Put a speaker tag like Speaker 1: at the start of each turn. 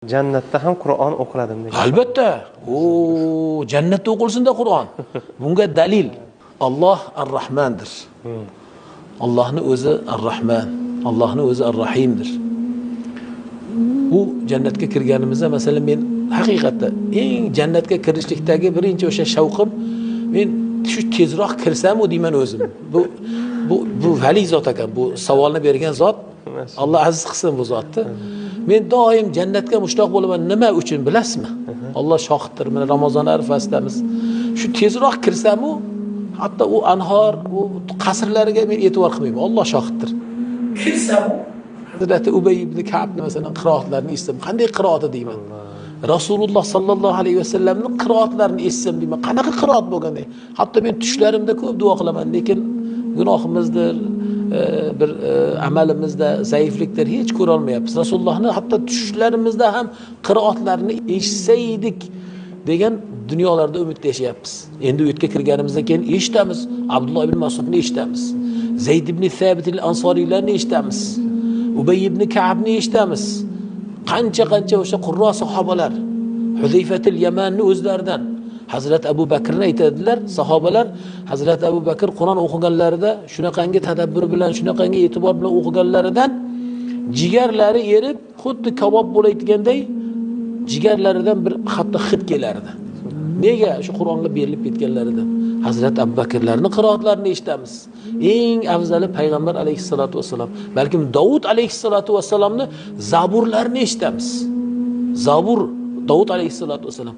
Speaker 1: Jannatda ham Qur'on o'qiladimi degan.
Speaker 2: Albatta. O, jannatda o'qilsin-da Qur'on. Bunga dalil Alloh Ar-Rahmandir. Allohning o'zi Ar-Rahman, Allohning o'zi Ar-Rahimdir. U jannatga kirganimizda, masalan, men haqiqatda eng jannatga kirishlikdagi birinchi o'sha shavqim, men shu tezroq kirsamu deyman o'zim. Bu vali zot ekan, bu savolni bergan zot, Alloh aziz qilsin bu zotni. Men doim jannatga mushtoq bo'laman. Nima uchun bilasizmi? Alloh shohiddir. Mana Ramazon arafasidamiz. Shu tezroq kirsamu, hatto u anhor, u qasrlariga men e'tibor qilmayman. Alloh shohiddir. Kirsamu, Hazrati Ubay ibn Ka'bni masalan qiroatlarini eshitsam, qanday qiroati deyman. Rasululloh sallallohu alayhi vasallamning qiroatlarini eshitsam deyman, qanaqa qiroat bo'lgan deyman. Hatto men tushlarimda ko'p duo qilaman, lekin gunohimizdir, bir amalimizda zaiflikdir, hech ko'ra olmayapmiz. Rasulullohni hatto tushlarimizda ham qiroatlarini eshitsaydik degan dunyolarda umidda yashayapmiz. Endi u yerga kirganimizdan keyin eshitamiz, Abdulloh ibn Mas'udni eshitamiz, Zayd ibn Sabit al-Ansoriylarni eshitamiz, Ubay ibn Ka'bni eshitamiz. Qancha-qancha o'sha qurro sahobalar, Huzayfatul Yamanni o'zlaridan, Hazrat Abu Bakrni aytadilar sahobalar, Hazrat Abu Bakr Qur'on o'qiganlarida shunaqangi tadabbur bilan, shunaqangi e'tibor bilan o'qiganlaridan jigarlari erib, xuddi kabob bo'layotganday jigarlaridan bir hatto hid kelardi. Nega? Shu Qur'onga berilib ketganlaridan. Hazrat Abu Bakrlarning qiroatlarini eshitamiz. Eng afzali payg'ambar alayhissalatu vassalam, balkim Davud alayhissalatu vassalamni zaburlarini eshitamiz. Zabur Davud alayhissalatu vassalam.